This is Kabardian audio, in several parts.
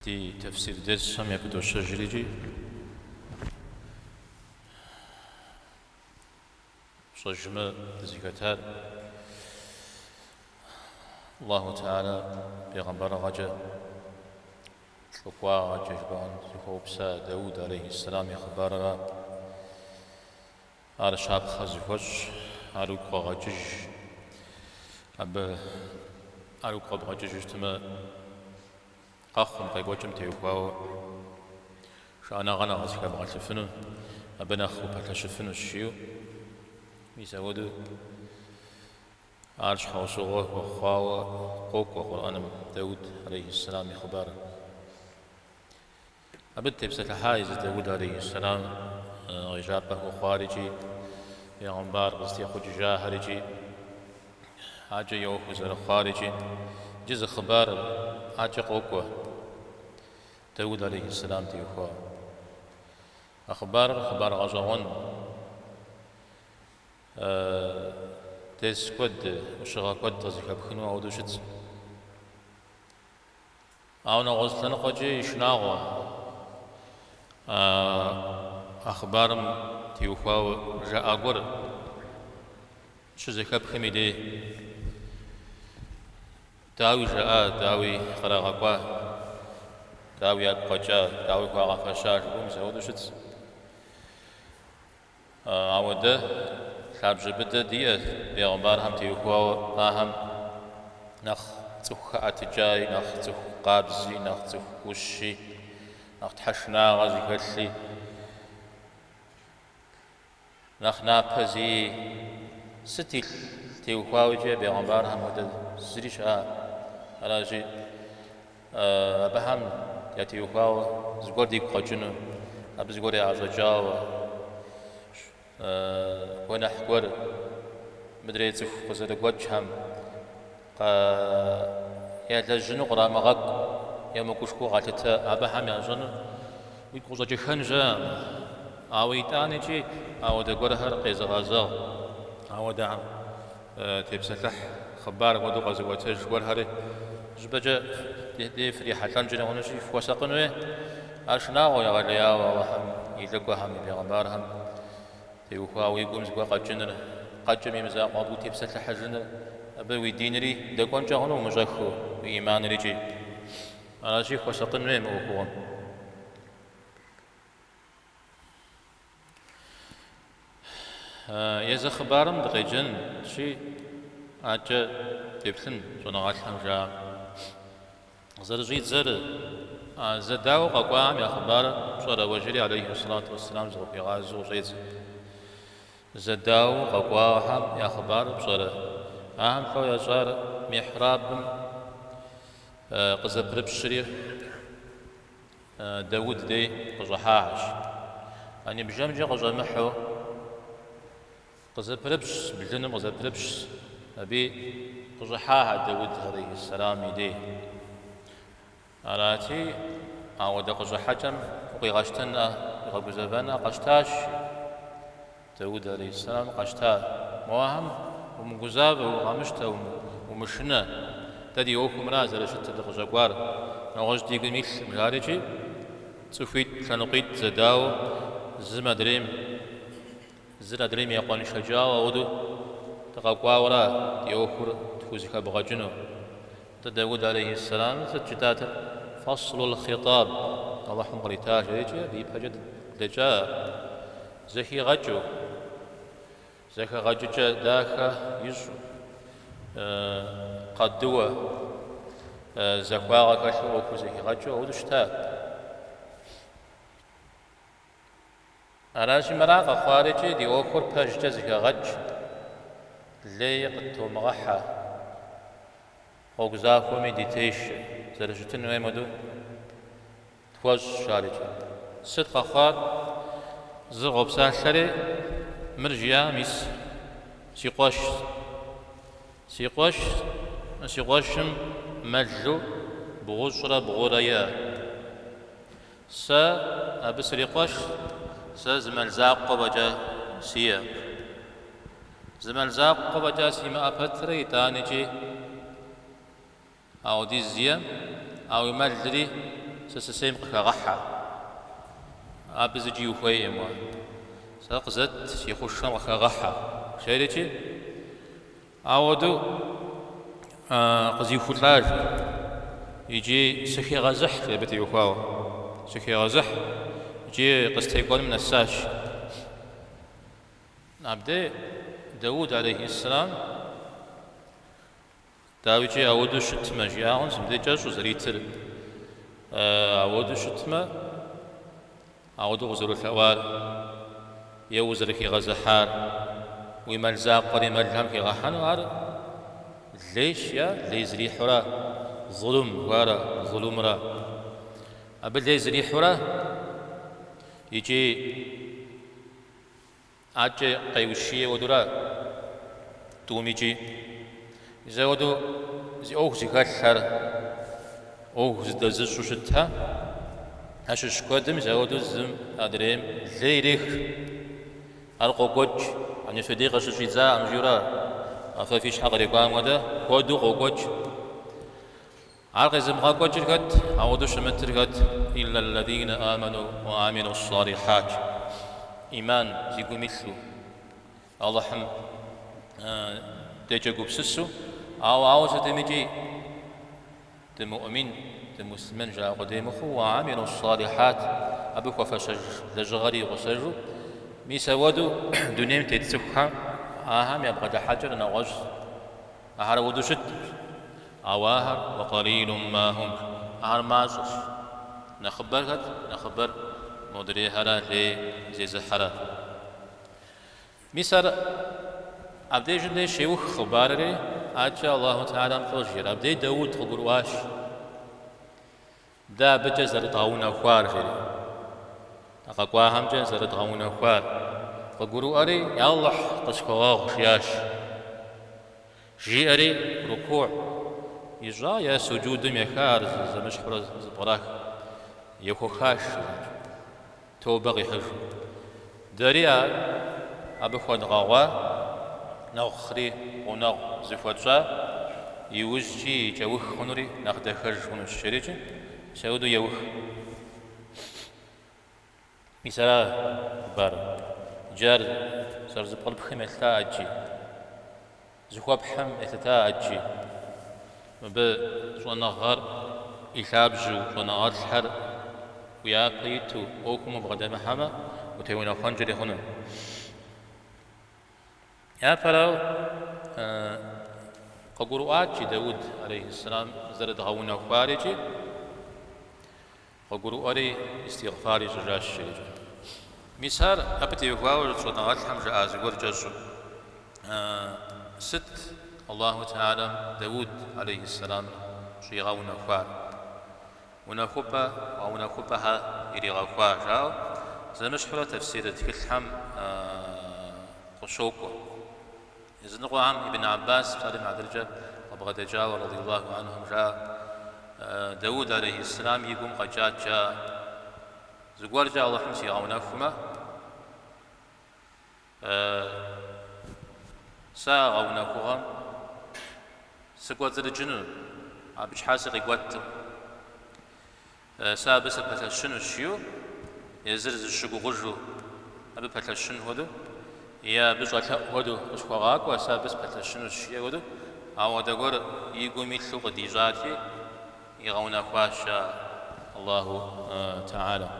Ди тэфсир дерсхэм япыдощэжыр икӏи фщӏэжмэ дызыхэтар Аллаху Теала бегъымбарыгъэкӏэ, лӏыкӏуагъэкӏэ жыпӏэн зыхуэупса Дауд алейхьиссэлам и хъыбарыра. Ар щапхъэ зыхуэщӏ, ар уигу къэгъэкӏыж. Абы ар уигу къэбгъэкӏыжу щытмэ, Къэхъум, къекӏуэкӏым теухуауэ шыӏэныгъэ нэхъ зыхэбгъэлъыфыну, абы нэхъ упэлъэщыфынущ, жиӏэу. Мис апхуэдэу ар щхьэусыгъуэ хуэхъуауэ къокӏуэ Къурӏэным Дауд алейхьиссэлам и хъыбарыр. Абы дытепсэлъыхьа езы Дауд алейхьиссэлам къежьапӏэ хуэхъуар икӏи бегъымбар къызытехъукӏыжахэр икӏи акӏэ и ӏуэхур зэрыхъуар икӏи иджы зы хъыбар акӏэ къокӏуэ Дауд алейхьиссэлам теухуауэ. А хъыбарыр хъыбар гъэщӏэгъуэн, дерс куэд, ӏущыгъэ куэд къызыхэпхыну ауэдэу щытщ. Ауэ нэгъуэщӏ лъэныкъуэкӏи шынагъуэ а хъыбарым теухуауэ жаӏа гуэр щызэхэпхым и дей дауи жаӏа, дауи кърагъэкӏуа, дауи ягу къэкӏа, дауи хуагъэфэща жыпӏэу мис апхуэдэу щытщ. Ауэ дэ лъабжьэ быдэ диӏэщ бегъымбархэм теухуауэ ахэм нэхъ цӏыху хэӏэтыкӏаи, нэхъ цӏыху къабзи, нэхъ цӏыху ӏущи, нэхъ тхьэшынагъэ зыхэлъи, нэхъ напэ зиӏи. Сыт и теухуауэ икӏи бегъымбархэм хуэдэ зыри щыӏа? Аращи, Абыхэм ятеухуауэ зыгуэр дигу къэкӏыну, абы зыгуэр яӏэщӏэкӏауэ, гуэныхь гуэр мыдрей цӏыху къызэрыгуэкӏхэм ялэжьыну кърамыгъэкӏу, емыкӏушхуэу къалъытэ абыхэм ящӏэну уигу къыщӏэкӏыххэн щыӏэкъым. Ауэ итӏанэкӏи ауэдэ гуэрхэр къезыгъэзэгъ, ауэдэхэм тепсэлъыхь хъыбар хуэдэу къэзыӏуэтэж гуэрхэри щӏыпӏэкӏэ дей фрихьэлӏэнкӏэри хъунущи, фхуэсакъын хуей. Ар шынагъуэ егъэлеяуэ Алыхьым и лӏыкӏуэхэм, и бегъымбархэм теухуауэ уи гум зыгуэр къэкӏыныр, къэкӏым и мызакъуэу абы утепсэлъыхьыжыныр, абы уи динри дэкӏуэнкӏэ хъуну умыщӏэххэу, уи ӏиманыр икӏи. Аращи, хуэсакъын хуей мы ӏуэхугъуэм. Езы хъыбарым дыкъеджэнщи, акӏэ деплъын щӏэныгъэлӏхэм жаӏэм. Зэрыщӏидзэр а зэдауэ къэкӏуахэм я хъыбарыр пщӏэрэ уэ жери алейхи сэлату уэсселам зыкъыхуигъазэу къыщӏедзэ. Зэдауэ къэкӏуахэм я хъыбарыр пщӏэрэ? Ахэм лӏо ящӏар михьрабым къызэпрыпщри, Дауд дей къыщӏыхьахэщ. Ани бжэмкӏэ къыщӏэмыхьэу къызэпрыпщщ, блыным къызэпрыпщщ, аби къыщӏыхьахэ Дауд алейхьиссэлам и дей. Арати, ауэдэ къыщӏыхьэкӏэм укъигъэщтэнӏэ, укъигъэгузэвэнӏэ къэщтащ. Дауд алейхьиссэлам къэщта. Мохэм умыгузавэ, укъэмыщтэ, умышынэ. Дэ ди ӏуэхумра зэрыщытыр дыкъыщӏэкӏуар, нэгъуэщӏ ди гум илъым, жарикӏи, цӏыхуитӏ, лъэныкъуитӏ зэдауэу, зым адрейм, зыр адрейм екъуэншэкӏауэ ауэдэу дыкъэкӏуауэра ди ӏуэхур тхузэхэбгъэкӏыну. Атӏэ Дауд алейхьиссэлам сыт жытӏатэр? Фаслул хитаб Алыхьым кърита жарикӏи, абы ипэкӏэ дблэкӏа зэхигъэкӏыу, зэхэгъэкӏыкӏэ дахэ ищӏу, къадыуэ захуагъэ хэлъу ӏуэхур зэхигъэкӏыу ауэдэу щыта. Аращи, мыра къэхъуар икӏи ди ӏуэхур пэжкӏэ зэхэгъэкӏ, лей къыттомыгъэхьэ, гъуэгу захуэми дытешэ, зэрыщытын хуейм хуэдэу тхуэщӏ, жарикӏи. Сыт къэхъуар? Зыр къопсалъэри, мыр жиӏа, мис, си къуэш, си къуэш, си къуэшым мэлу бгъущӏрэ бгъурэ иӏэ. Сэ абы срикъуэш, сэ зы мэл закъуэ фӏэкӏа сиӏэ. Зы мэл закъуэ фӏэкӏа симыӏэ пэтрэ итӏанэкӏи ауэдиз иӏэм, ауэ и мэлри сэ сысейм къыхэгъэхьэ. Абы зыкӏи ухуейкъым уэ. Сэ къызэт, си хъушэм къыхэгъэхьэ, жерикӏи. Ауэдэу къызихулӏа жи. Икӏи сыхегъэзыхь, жи абы теухуауэ. Сыхегъэзыхь икӏи къыстекӏуэным нэсащ. Абдей Дауд алейхьиссэлам Дауикӏи, ауэдэу щытмэ, жиӏакъым, мыбдей кӏэщӏу зэритыр, ауэдэу щытмэ, ауэдэу къызэролъэӏуар е узэрыхигъэзыхьар, уи мэл закъуэри мэлхэм хигъэхьэну, ар лейщ е лей зрихьурэ, зулум жыхуаӏэр, зулумрэ. Абы лей зрихьурэ икӏи Адэкӏэ къеущие хуэдэурэ тӏумикӏи. Мис ауэдэу зи ӏуэху зыхэлъхэр, ӏуэху зыдэзыщӏу щытхэр, ящыщ куэдым мис ауэдэу зым адрейм лей ирех. Ар къокӏуэкӏ, ани фи дей къыщыщӏидзакъым жиӏэурэ, а фэ фи щхьэ кърикӏуам хуэдэ куэду къокӏуэкӏ. Ар къезымыгъэкӏуэкӏыр хэт, ауэдэу щымытыр хэт? Илля ллазина аману уа амилу ссалихьат. Иман зи гум илъу, Алыхьым декӏэ гупсысу, ауэ ауэ сытымикӏи дымуӏмин, дымуслъымэн жаӏэ къудей мыхъуу, уа амилу ссалихьат, абы хуэфэщэж лэжьыгъэри игъусэжу, мис ауэдэу дунейм тет цӏыхухэм ахэм я бгъэдыхьэкӏэр нэгъуэщӏ. Ахэр ауэдэу щыткъым, ауэ ахэр уэ къалилум ма хум, ахэр мащӏэщ. Нэхъыбэр хэт? Нэхъыбэр модрейхьэрэ лей зезыхьэрэ. Мис ар абдежым деж щеух хъыбарри, адэкӏэ Аллаху Тэхьэлам лӏо жиӏэр. Абдей Дауд къыгурыӏуащ. Дэ абыкӏэ зэрыдгъэунэхуар, жери. А къэкӏуахэмкӏэ зэрыдгъэунэхуар. Къыгурыӏуэри, Яллыхь, къысхуэгъэгъу, жиӏащ. Жиӏэри, рукугь ищӏа е суджудым еха ар зэмыщхьурэ зэпкърах, ехуэхаш, жиӏащ. Тобэ къихьыжу. Дэри ар абы хуэдгъэгъуа, нэхъри гъунэгъу зыхуэтщӏа, иужькӏи и кӏэух хъунури нэхъ дахэж хъунущ, жерикӏи, мис ауэдэу еух. Мис ара хъыбарыр. Иджы ар зэрызэпкърыпхым елъыта ӏэджи. Зыхуэпхьым елъыта ӏэджи. Мыбы щӏэныгъэр и лъабжьэу, щӏэныгъэлӏхэр уи япэ иту ӏуэхум убгъэдэмыхьэмэ, утеунэхъуэнкӏэри хъуну. Япэрауэ, къыгурыӏуат жи Дауд алейхьиссэлам зэрыдгъэунэхуар икӏи Къыгурыӏуэри, истигъфар ищӏыжащ жерикӏэ. Мис ар абы теухуауэ щӏэныгъэлӏхэм жаӏа зыгуэр кӏэщӏу. Сыт Аллаху Тэхьэлам Дауд алейхьиссэламыр щӏигъэунэхуар? Унэхупӏэ, гъэунэхупӏэхэр иригъэхуа жаӏэу зэмыщхьурэ тэфсир тхылъхэм къыщокӏуэ. Языныкъуэхэм Ибн Аббас псалъэм и хьэтыркӏэ къыбгъэдэкӏауэ радиаллаху анхум жаӏэ, Дауд алейхьиссэлам и гум къэкӏат жаӏэ, Зыгуэркӏэ Алыхьым сигъэунэхумэ, сэ а гъэунэхугъэм сыкӏуэцӏрыкӏыну, абы щхьэ сыкъикӏуэткъым. Сэ абы сыпэлъэщынущ, жиӏэу, езыр зыщыгугъыжу, абы пэлъэщын хуэдэу, е абы щӏэлъэӏу хуэдэу къысхуэгъакӏуэ, сэ абы сыпэлъэщынущ, жиӏэ хуэдэу, ауэдэ гуэр и гум илъу къыдищӏати, игъэунэхуащ жаӏэ Аллаху Тэхьэлам.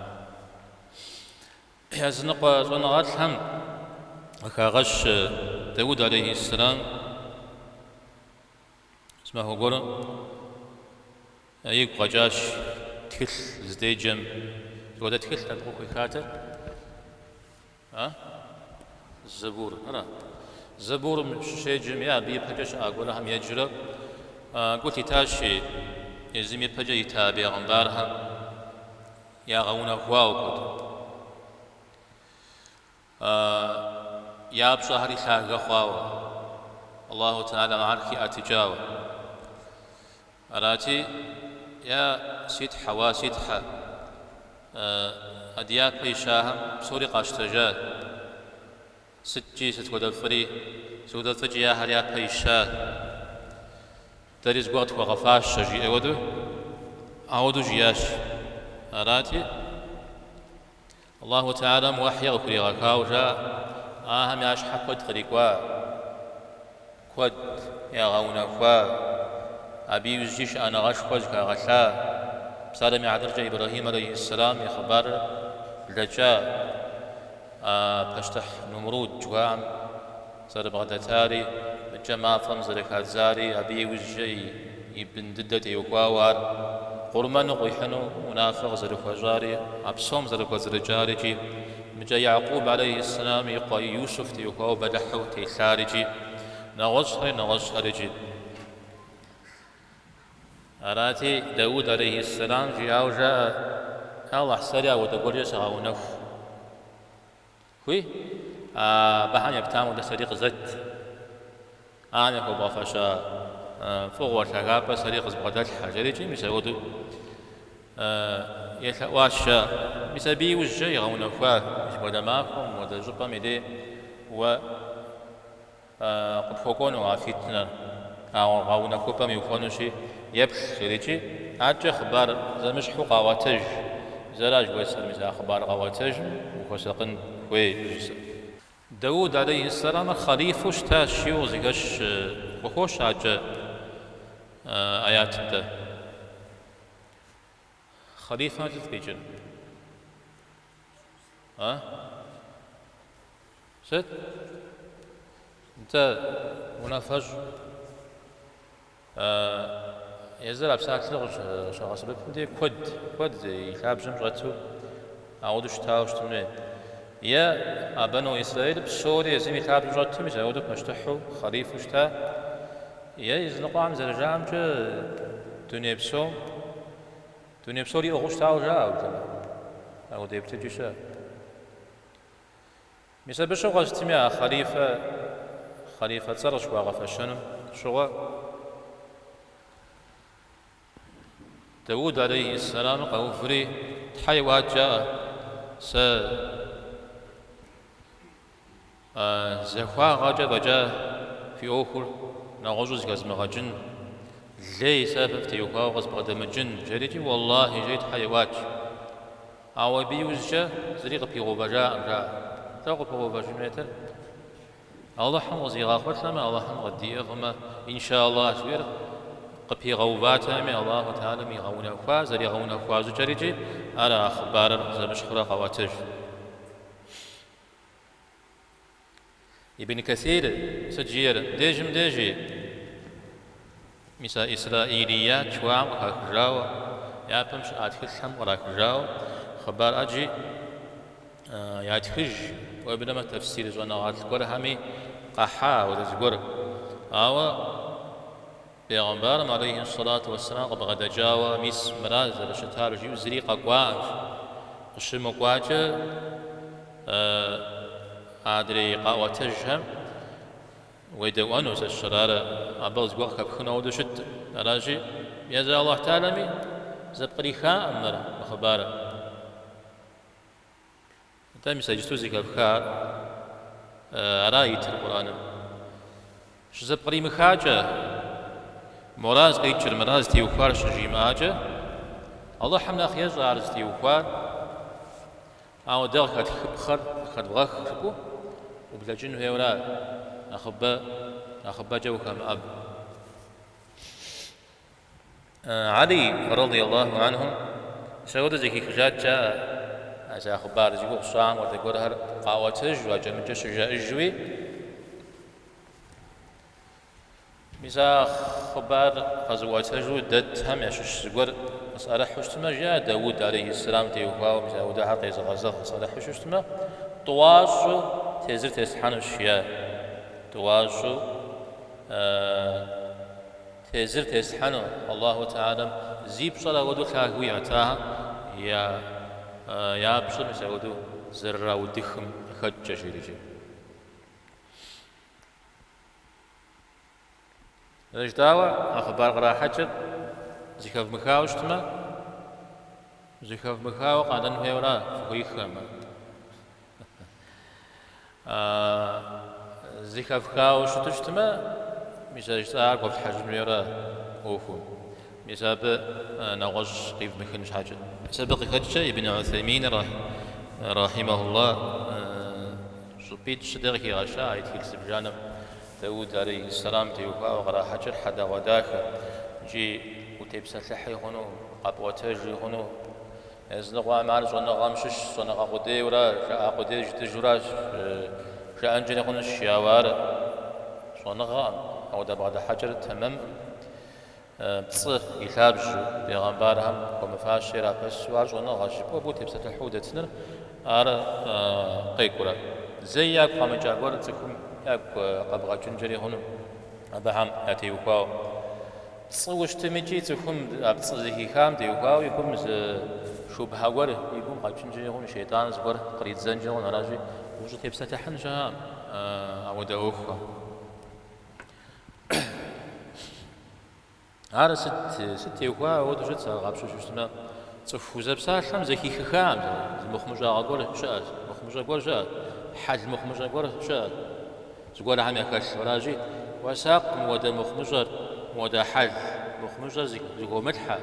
Языныкъуэ щӏэныгъэлӏхэм къыхагъэщ Дауд алейхьиссэлам зы махуэ гуэрым Игу къэкӏащ тхылъ здеджэм. Сыт хуэдэ тхылъ абы къыхуехатэр? А? Забур, ара? Забурым щыщеджэм е абы ипэкӏэ щыӏа гуэрхэм еджэрэ гу лъитащи, езым ипэкӏэ ита бегъымбархэм ягъэунэхуауэ куэд. Я пщӏэхэри лъагэ хъуауэ, Аллаху Тэхьэлам ахэр хиӏэтыкӏауэ. Арати, Я си Тхьэ, уа си Тхьэ, а ди япэ ищахэм псори къащтэжа, сыткӏи сыт хуэдэ фӏыри, сыт хуэдэ фӏыкӏи ахэр япэ ища, дэри зыгуэр къытхуэгъэфащэ, жиӏэ хуэдэу, ауэдэу жиӏащ. Арати, Аллаху Тэхьэлам уэхьи къыхуригъэхауэ жаӏэ, ахэм я щхьэ куэд кърикӏуа, куэд ягъэунэхуа, абы иужькӏи шыӏэныгъэшхуэ зыхагъэлъа, псалъэм и хьэтыркӏэ Ибрэхьим алейхьиссэлам и хъыбарыр блэкӏа, а пащтыхь Нумруд жыхуаӏэм зэрыбгъэдэтари, мыкӏэ мафӏэм зэрыхадзари, абы иужькӏэ и бын дыдэ теухуауэ ар къурмэну къихьыну унафэ къызэрыхуэщӏари, а псом зэрыкӏуэцӏрыкӏар икӏи мыкӏэ Якъуб алейхьиссэлам и къуэ Юсуф теухуауэ бэлыхьу телъар икӏи нэгъуэщӏхэри, нэгъуэщӏхэри икӏи. Арати, Дауд алейхьиссэлам жиӏауэ жаӏэ, Алыхь, сэри ауэдэ гуэркӏэ сыгъэунэху. Хуи, абыхэм ептам хуэдэ сэри къызэт. Ахэм яхуэбгъэфэща фӏыгъуэ лъагапӏэ сэри къызбгъэдэлъхьэ, жери икӏи мис апхуэдэу елъэӏуащ жаӏэ. Мис абы иужькӏэ игъэунэхуа, мис мыуэдэ махуэм, мыуэдэ щӏыпӏэм и дей уэ Къыпхуэкӏуэну а фитнэр, а гъэунэхупӏэм иухуэнущи, еплъ, жери икӏи адэкӏэ хъыбар зэмыщхьу къаӏуэтэж. Зэра жыхуэсӏэр, мис а хъыбар къаӏуэтэжым ухуэсакъын хуей, жысӏэр. Дауд алейхьиссэламыр хъалифэу щытащ, жиӏэу къызыхэщ къыхощ адэкӏэ аятым дэ. Хъалифэм сыт къикӏыр? А? Сыт? Нтӏэ, унафэщӏ. Езыр а псалъэр къыщагъэсэбэпым дей куэд, куэд и лъабжьэм щӏэту ауэдэу щытауэ щытын хуей. Е а Бану Исраил псори езым и лъабжьэм щӏэту, мис ауэдэу пащтыхьу, хъалифу щыта. Е языныкъуэхэм зэрыжаӏэмкӏэ, дуней псом, дуней псор иӏыгъыу щытауэ жаӏэ уеблэмэ. Ауэдэ еплъыкӏи щыӏэ. Мис абы щыгъуэ сытми а хъалифэ, хъалифэ цӏэр къыщыхуагъэфэщэнум щыгъуэ Дауд алейхьиссэлам къэуври тхьэ иӏуат жаӏэ, сэ захуагъэкӏэ фӏэкӏа фи ӏуэхур нэгъуэщӏу зыхэзмыгъэкӏын, лей сэ фэ фтеухуауэ къызбгъэдэмыкӏын, жери икӏи уэллахи жери тхьэ иӏуат. Ауэ абы иужькӏэ зыри къыпигъэувэжакъым, жаӏэ. Лӏо къыпигъэувэжын хуейтэр? Алыхьым къызигъэхъулӏэмэ, Алыхьым къыддиӏыгъмэ, инша Аллах жиӏэр къыпигъэуватэми, Аллаху Тэхьэлам игъэунэхуа, зэригъэунэхуа щӏыкӏэр икӏи ар а хъыбарыр зэмыщхьурэ къаӏуэтэж. Ибн Кэсир сыт жиӏэр? Мыбдежым дежи, мис а Исраилият жыхуаӏэм къыхахыжауэ, япэм щыӏа тхылъхэм кърахыжауэ, хъыбар ӏэджи ятхыж, уеблэмэ тэфсир щӏэныгъэлӏ гуэрхэми къахьа ауэдэ зыгуэр. Ауэ Бегъымбарым алейхи сэлату уэсселам къыбгъэдэкӏауэ мис мыра зэрыщытар жиӏэу зыри къэкӏуакъым. Къыщымыкӏуакӏэ адрей къаӏуэтэжхэм уедэӏуэну сэ сщӏэрарэ, абы зыгуэр къыхэпхыну ауэдэу щыткъым. Аращи, езы Аллахь Тэхьэлами зэпкърихакъым мыр, мы хъыбарыр. Нтӏэ, мис иджысту зэхэфхар ара итыр Къурӏэным. Щызэпкъримыхакӏэ, мора зыкъикӏыр, мыра зытеухуар щыжимыӏакӏэ, Алыхьым нэхъ ещӏэ ар зытеухуар, ауэ дэ къыхэтхыпхъэр къыхэдвгъэх жыпӏэу ублэкӏын хуейуэра, нэхъыбэ, нэхъыбэкӏэ ухэмыӏэб. Алий, радий Аллаху анху, мис ауэдэу зэхихыжат жаӏэ, а зи хъыбар зи гугъу сщӏам хуэдэ гуэрхэр къаӏуэтэжу, акӏэ-мыкӏэ щыжаӏэжуи. Мис а хъыбар къэзыӏуэтэжу дэтхэм ящыщ зыгуэр къысӏэрыхьу щытмэ, жиӏа Дауд алейхьиссэлам теухуауэ мис ауэдэхэр къезыгъэзэгъ къысӏэрыхьу щытмэ, тӏуащӏэу тезыр теслъхьэнущ, жиӏа, тӏуащӏэу Тезыр теслъхьэну, Аллаху Тэхьэлам зи пщӏэр ауэдэу лъагэу иӏэтахэм я я пщӏэр мис ауэдэу зэрыраудыхым къыхэкӏкӏэ, жери жи. Зэрыжытӏауэ, а хъыбар кърахьэкӏыр зэхэвмыхауэ щытмэ, зэхэвмыхауэ къэнэн хуейуэра фыхуеиххэмэ. Зэхэфхауэ щыту щытмэ, мис а жысӏар гуэфлъхьэжын хуейуэра ӏуэхум. Мис абы нэгъуэщӏ къивмыхын щхьэкӏэ. Мис абы къыхэкӏкӏэ Ибн Уthеймин рахьимэхуллах щӏыпӏитӏ-щы дей къыхигъэща и тхылъ зыбжанэм Дауд алейхьиссэлам теухуауэ кърахьэкӏыр хьэдэгъуэдахэ икӏи утепсэлъыхьи хъуну, къэпӏуэтэжи хъуну. Языныкъуэхэм ар щӏэныгъэм щыщ, щӏэныгъэ къудейуэра, жаӏа къудей жытӏэжуращ, жаӏэнкӏэри хъунущ, ауэ ар щӏэныгъэкъым, ауэдэ бгъэдыхьэкӏэр тэмэмкъым. Пцӏы и лъабжьэу, бегъымбархэм хуэмыфащэ ирапэсу ар щӏэныгъэщ жыпӏэу абы утепсэлъыхьу удэтыныр ар къекӏурэ. Зэи ягу къэмыкӏа гуэр цӏыхум ягу къэбгъэкӏынкӏэри хъуну абыхэм ятеухуауэ. Пцӏыуэ щытым икӏи цӏыхум а пцӏы зэхихам теухуауэ и гум зы шубхьэ гуэр и гум къэкӏынкӏэри хъуну, шейтӏан зыгуэр къридзэнкӏэ хъуну, аращи, ущӏытепсэлъыхьын щыӏэкъым ауэдэ ӏуэхухэм. Ар сыт, сыт теухуа ауэдэу щытщ, ар къапщтэу щытмэ, цӏыху узэпсалъэм зэхихыхам зы мыхъумыщӏагъэ гуэр щыӏэщ, мыхъумыщӏэ гуэр щыӏэщ, хьэл мыхъумыщӏэ гуэр щыӏэщ, зыгуэрхэм яхэлъу аращи, хуэсакъ мыуэдэ мыхъумыщӏэр, мыуэдэ хьэл мыхъумыщӏэр зыхомылъхьэ,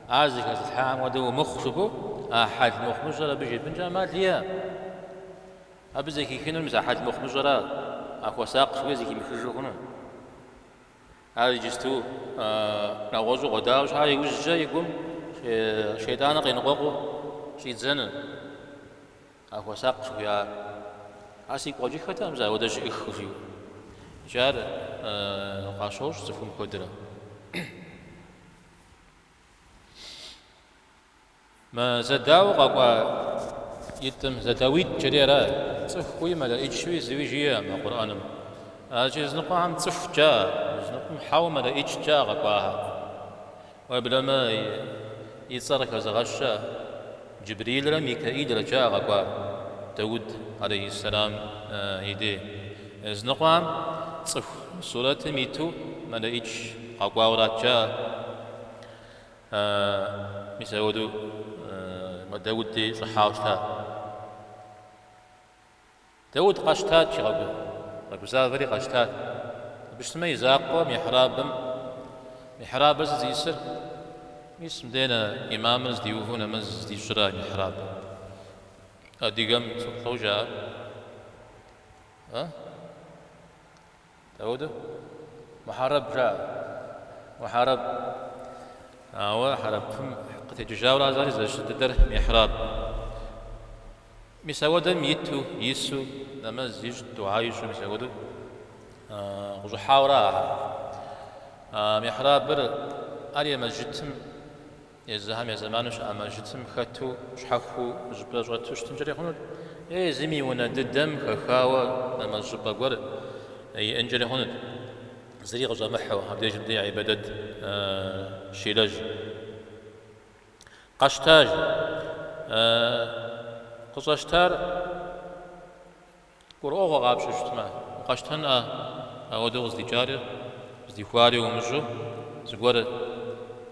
ар зыхэзылъхьахэм хуэдэу умыхъу жыпӏэу, а хьэл мыхъумыщӏэр абы жепӏэнкӏэ ӏэмал иӏэкъым. Абы зэхихынур мис а хьэл мыхъумыщӏэра, а хуэсакъ жыхуиӏэр зэхимыхыжу хъуну. Ар иджысту нэгъуэщӏу къодауэ щхьа иужькӏэ и гум шейтӏаныр къеныкъуэкъуу щӏидзэну, а хуэсакъ жыхуиӏар. Ар сигу къэкӏыххэтэкъым сэ ауэдэ щыӏыххэу жиӏэу. Икӏи ар къащощӏ цӏыхум куэдрэ. Мы зэдауэ къэкӏуаитӏым, зэдауитӏ жари ара, цӏыхууи мэлэӏичуи зыуи жиӏэкъым а Къурӏэным. Аращи, языныкъуэхэм цӏыху жаӏэ, языныкъуэм хьэуэ мэлэӏич жаӏэ къэкӏуахэр. Уеблэмэ и цӏэр къыхэзыгъэщ щыӏэ, Джибрилрэ Микаилрэ жаӏэ къэкӏуар, Дауд алейхьиссэлам и дей. Языныкъуэхэм цӏыху сурэтым иту мэлэӏич къэкӏуауэрат жаӏэ. Мис ауэдэу Дауд дей щӏыхьауэ щыта. Дауд къэщтат, къэгузавэри къэщтат. Абы щытмэ и закъуэ михьрабым, михьрабыр сыт зиӏысыр? Мис мыденэ имамыр здиувэу нэмэз здищӏыра михьрабыр. Адыгэм лӏо жаӏэр? А? Дауэдэу? Мухьэрэб жаӏэ. Мухьэрэб. Ауэ хьэрэпым къытекӏыжауэ ари зэрыщыт дыдэр михьраб. Мис ауэдэм иту, ису, нэмэз ищӏ, дугьэ ищӏу, мис ауэдэу къыщӏыхьауэра ахэр. А михьрабыр ар е мэжджытым Езыхэм я зэману щыӏэ мэжджытым хэту щхьэхуэу щӏыпӏэ щӏэту щытынкӏэри хъунут, е езым и унэ дыдэм хэхауэ нэмэз щӏыпӏэ гуэр иӏэнкӏэри хъунут, зыри къыщӏэмыхьэу, абдежым дей гьибадэт щилэжь. Къэщтащ. Къыщӏэщтар. Гурыӏуэгъуэ къапщтэу щытмэ, укъэщтэнӏэ ауэдэу къыздикӏари, здихуари умыщӏэу, зыгуэр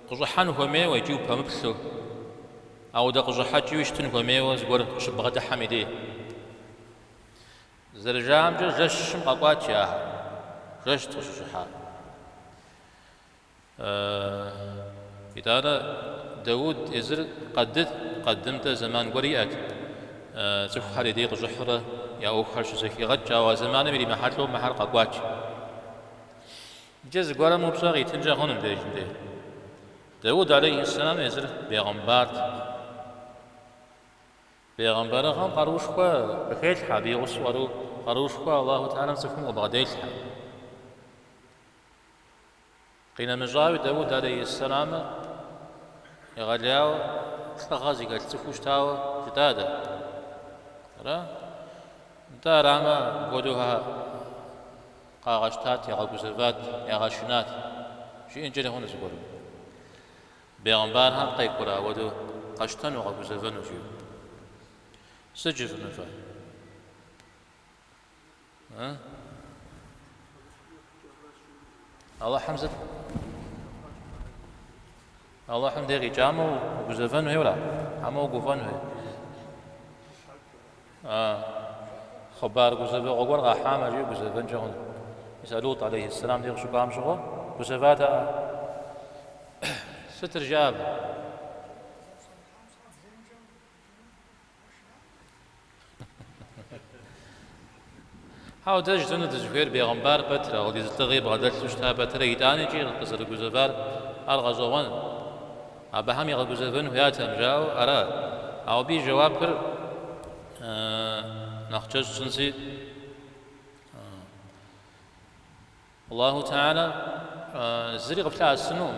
къыщӏыхьэн хуэмейуэ икӏи упэмыплъэу, ауэдэ къыщӏыхьэкӏэуи щытын хуэмейуэ зыгуэр къыщыббгъэдыхьэм и дей. Зэрыжаӏэмкӏэ, жэщым къэкӏуат жи ахэр, жэщт къыщыщӏыхьар. Итӏанэ Дауд езыр къадыт, къадым-тӏэ зэман гуэр иӏэт, цӏыхухэр и дей къыщӏыхьурэ я ӏуэхухэр щызэхигъэкӏ, ауэ а зэманым иримыхьэлӏэу мыхэр къэкӏуат. Иджы зыгуэрым упщӏэ къитынкӏэ хъуну мыбдежым дей. Дауд алейхьиссэлам езыр бегъымбарт. Бегъымбарыгъэм къаруушхуэ къыхелъхьэ, абы и гъусэу къару, къаруушхуэ Аллаху Тэхьэлам цӏыхум къыбгъэделъхьэ. Къинэмыщӏауи, Дауд алейхьиссэламыр егъэлеяуэ лӏыгъэ зыхэлъ цӏыхуу щытауэ жытӏа дэ. Ара? Нтӏэ арамэ, мыпхуэдэу къагъэщтат, ягъэгузэват, ягъэшынат, жиӏэнкӏэри хъуну зыгуэрым. Бегъымбархэм къекӏурэ ауэдэу къэщтэну, къэгузэвэну жиӏэу. Сыт жыфӏэну фэ? Алыхьым сыт? Алыхьым дей къикӏамэ угузэвэн хуейуэра? Хьэмэ угуфӏэн хуей? Хъыбар гузэвэгъуэ гуэр къахьамэ, жиӏэу гузэвэнкӏэ хъуну. Мис а Лутӏ алейхьиссэлам дей къыщыкӏуам щыгъуэ гузэватэкъэ? Сытыр жиӏа абы? Хьэуэ, дэ жытӏэну дызыхуейр бегъымбар пэтрэ, апхуэдиз лӏыгъи бгъэдэлъу щыта пэтрэ, итӏанэ икӏи къызэрыгузэвар ар гъэщӏэгъуэн. Абыхэм игъэгузэвэн хуятэкъым, жаӏэу ара? Ауэ абы и жэуапыр нэхъ кӏэщӏ тщӏынси. Аллаху Тэхьэлэ зыри къыфлъэӏэсынукъым,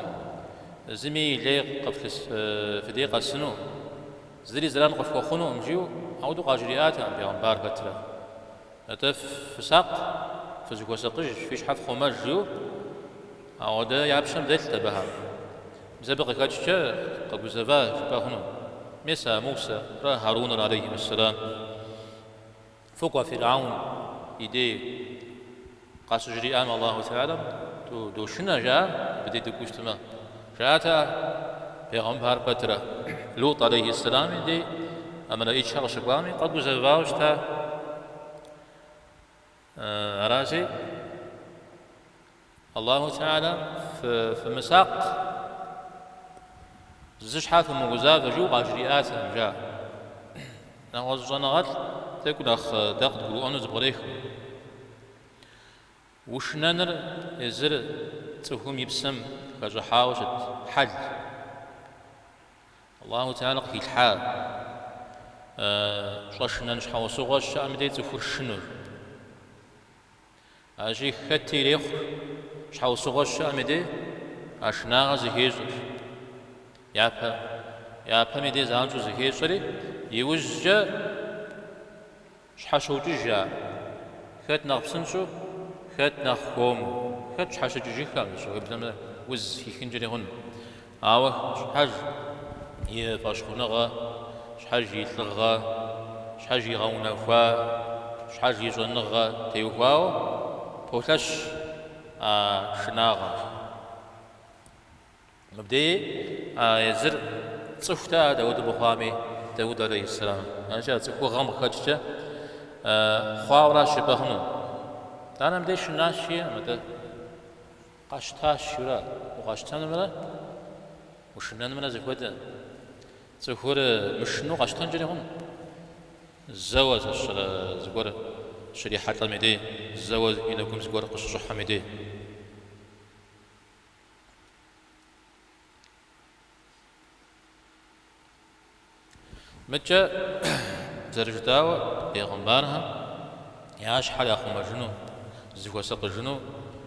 зыми и лей фи дей къэсынукъым, зыри зэран къыфхуэхъунукъым, жиӏэу ауэдэу къажриӏатэкъым бегъымбар пэтрэ. Атӏэ фысакъ, фызыхуэсакъыж, фи щхьэ фхъумэж, жиӏэу ауэдэ я пщэм дэлът абыхэм. Мис абы къыхэкӏкӏэ къэгузэва жыпӏэ хъуну. Мис а Мусэрэ Хьарунрэ алейхимуссэлам. Фыкӏуэ Фирхьэун и дей къащыжриӏам Аллаху Тэхьэлэм, дошынэ, жаӏэ, абы дей дыкӏуэу щытмэ. Жаӏэтэкъэ бегъымбар пэтрэ. Лутӏ алейхьиссэлам и дей а мэлэӏичхэр къыщыкӏуами, къэгузэвауэ щыта. Аращи, Аллаху Тэхьэлэм фымысакъ, зы щхьэ фымыгузавэ, жиӏэу къажриӏатэкъым, жаӏэ. Нэгъуэщӏ щӏэныгъэлӏ тӏэкӏу нэхъ дэ къыдгурыӏуэну зэпкърех. Ушынэныр езыр цӏыхум и псэм хэщӏыхьауэ щыт хьэл. Аллаху Тэхьэлэ къыхилъхьа щӏэшынэн щхьэусыгъуэ щыӏэм дей цӏыхур шынэу. Аращи, хэти ирехъу, щхьэусыгъуэ щыӏэм и дей а шынагъэр зыхещӏэр. Япэ, япэм и дей занщӏэу зыхещӏэри, иужькӏэ щхьэщокӏыж ар. Хэт нэхъ псынщӏэу, хэт нэхъ хуэму, хэт щхьэщыкӏыжыххэкъым, уеблэмэ уз хихынкӏэри хъун. Ауэ щхьэж и фӏэщхъуныгъэ, щхьэж и лӏыгъэ, щхьэж игъэунэхуа, щхьэж и щӏэныгъэ теухуауэ полъэщ а шынагъэм. Мыбдеи а езыр цӏыхут ар дауэдэу мыхъуами, Дауд алейхьиссэлам. Аращи, а цӏыхугъэм къыхэкӏкӏэ хъуауэращ жыпӏэ хъуну. Итӏанэ мыбдеж шынащ жиӏэкъым, атӏэ. Къэщтащ, жиӏэурэ, укъэщтэнымрэ ушынэнымрэ зэхуэдэ. Цӏыхур мышынэу къэщтэнкӏэри хъуну. Зэуэ зэщэрэ зыгуэр щрихьэлӏэм и дей, зэуэ и нэгум зыгуэр къыщыщӏыхьэм и дей. Мыдкӏэ зэрыжытӏауэ, бегъымбархэм я щхьэр яхъумэжыну, зыхуэсакъыжыну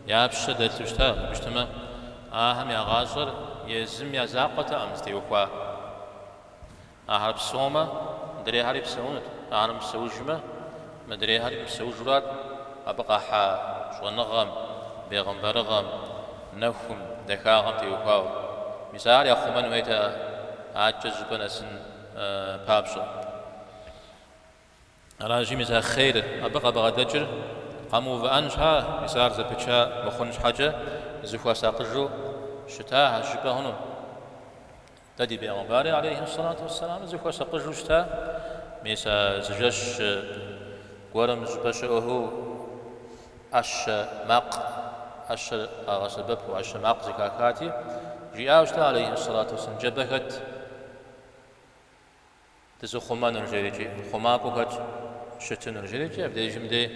я пщэ дэлъу щыта, абы щытмэ, ахэм я гъащӏэр езым я закъуэтэкъым зытеухуар. Ахэр псэумэ, мыдрейхэри псэунут, ахэр мыпсэужмэ, мыдрейхэри мыпсэужурат абы къахьа щӏэныгъэм, бегъымбарыгъэм, нэхум, дахагъэм теухуауэ. Мис ар яхъумэн хуейт адэкӏэ зыщӏыпӏэ нэсын папщӏэ. Аращи, мис а хъейр абы къабгъэдэкӏыр къэмыувыӏэн щхьа, мис ар зэпыча мыхъун щхьэкӏэ зыхуэсакъыжу щытахэщ жыпӏэ хъуну. Дэ ди бегъымбари, алейхи сэлату уэсселам, зыхуэсакъыжу щыта, мис а зы жэщ гуэрым щӏыпӏэ щыӏэхэу ӏэщэ макъ, ӏэщэр къагъэсэбэпу, ӏэщэ макъ зэхахати, жиӏауэ щыта, алейхи сэлату уэсселам, ныжэбэ хэт дызыхъумэнур жерикӏи, хъумакӏуэу хэт щытынур жерикӏи, абдежым дей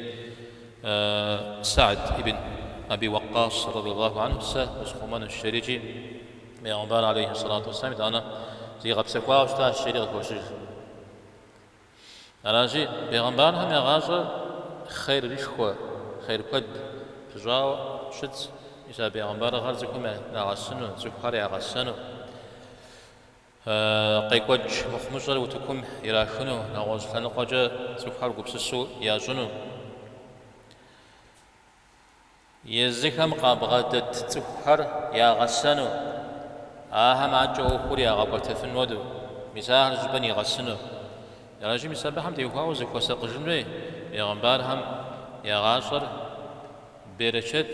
Саад ибн Аби Уэкъкъас радиаллаху анху сэ усхъумэнущ жерикӏи, бегъымбар алейхи сэлату уэсселам итӏанэ зигъэпсэхуауэ щытащ жери къыхощыж. Аращи, бегъымбархэм я гъащӏэр хъерышхуэ, хъер куэд пыщӏауэ щытщ, мис а бегъымбарыгъэр цӏыхум нагъэсыну, цӏыхухэр ягъэсэну. Къекӏуэкӏ мыхъумыщӏэр утыкум ирахыну, нэгъуэщӏ лъэныкъуэкӏэ цӏыхухэр гупсысэу ящӏыну. Езыхэм къабгъэдэт цӏыхухэр ягъэсэну, ахэм адэкӏэ ӏуэхур ягъэкӏуэтэфын хуэдэу, мис ахэр зыщӏыпӏэ нигъэсыну. Аращи, мис абыхэм теухуауэ зыхуэсакъыжын хуей бегъымбархэм я гъащӏэр берычэт.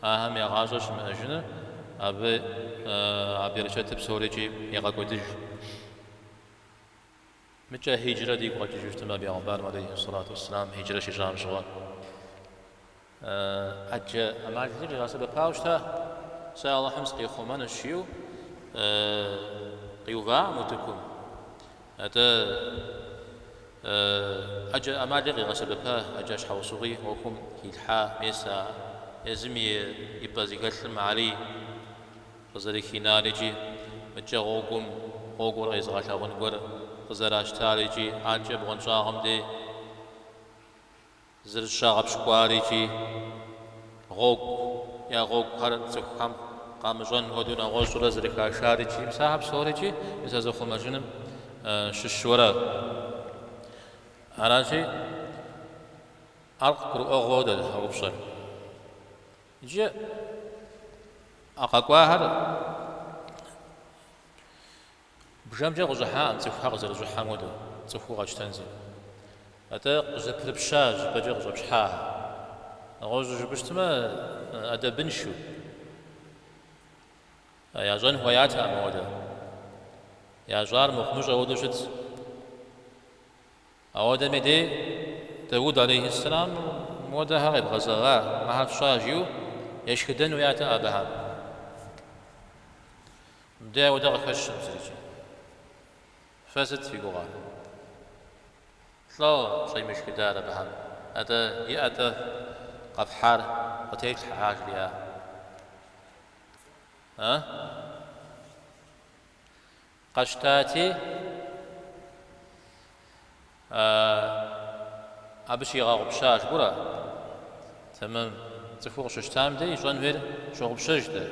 Ахэм я гъащӏэр щымыӏэжыныр абы а берычэтыр псорикӏи егъэкӏуэдыж. Мыкӏэ хьиджрэ дигу къэкӏыжу щытмэ, бегъымбарым алейхи сэлату уэсселам хьиджрэ щищӏам щыгъуэ ӏэджэ ӏэмалыр игъэсэбэпауэ щыта. Сэ Алыхьым сыкъихъумэнущ жиӏэу къиуваӏым утыкум. Атӏэ ӏэджэ ӏэмали къигъэсэбэпа, ӏэджэ щхьэусыгъуи ӏуэхум хилъхьа, мес а езым и пӏэ зыхэлъым Алий къызэрыхинар икӏи мыдкӏэ гъуэгум гъуэгур къезыгъэлъагъун гуэр къызэращтар икӏи адэкӏэ бгъуэнщӏагъым дей зэрыщагъэпщкӏуар икӏи гъуэгу я гъуэгухэр цӏыхухэм къамыщӏэн хуэдэу нэгъуэщӏурэ зэрыхашар икӏи мис ахэр псорикӏи мис а зыхъумэжыным щыщуэрэ. Аращи, ар къыгурыӏуэгъуэ хуэдэт а упщӏэр. Иджы а къэкӏуахэр Бжэмкӏэ къыщӏыхьакъым цӏыхухэр къызэрыщӏыхьэм хуэдэу, цӏыхуу къэтщтэнщи. Атӏэ къызэпрыпща щӏыпӏэкӏэ къыщӏэпщхьа. Нэгъуэщӏу жыпӏэу щытмэ, ӏэдэбыншэу. Ящӏэн хуеятэкъым ауэдэ. Ящӏар мыхъумыщӏэ хуэдэу щытщ. Ауэдэм и дей Дауд алейхьиссэлам мыуэдэхэр къебгъэзэгъа, мыхэр фщӏа жиӏэу ешхыдэн хуеятэкъэ абыхэм. Мыбдей ауэдэ къыхэщкъым зырикӏи. Фэ сыт фи гугъэр? Лӏо щӏемышхыдар абыхэм? Атӏэ, иӏэ-тӏэ къэфхьар къытефлъхьэ, щхьэ жриӏа? А? Къэщтати, абы щигъэгъупща жыпӏэурэ, тэмэм, цӏыхур къыщыщтам дей ищӏэн хуейр щогъупщэж дэ.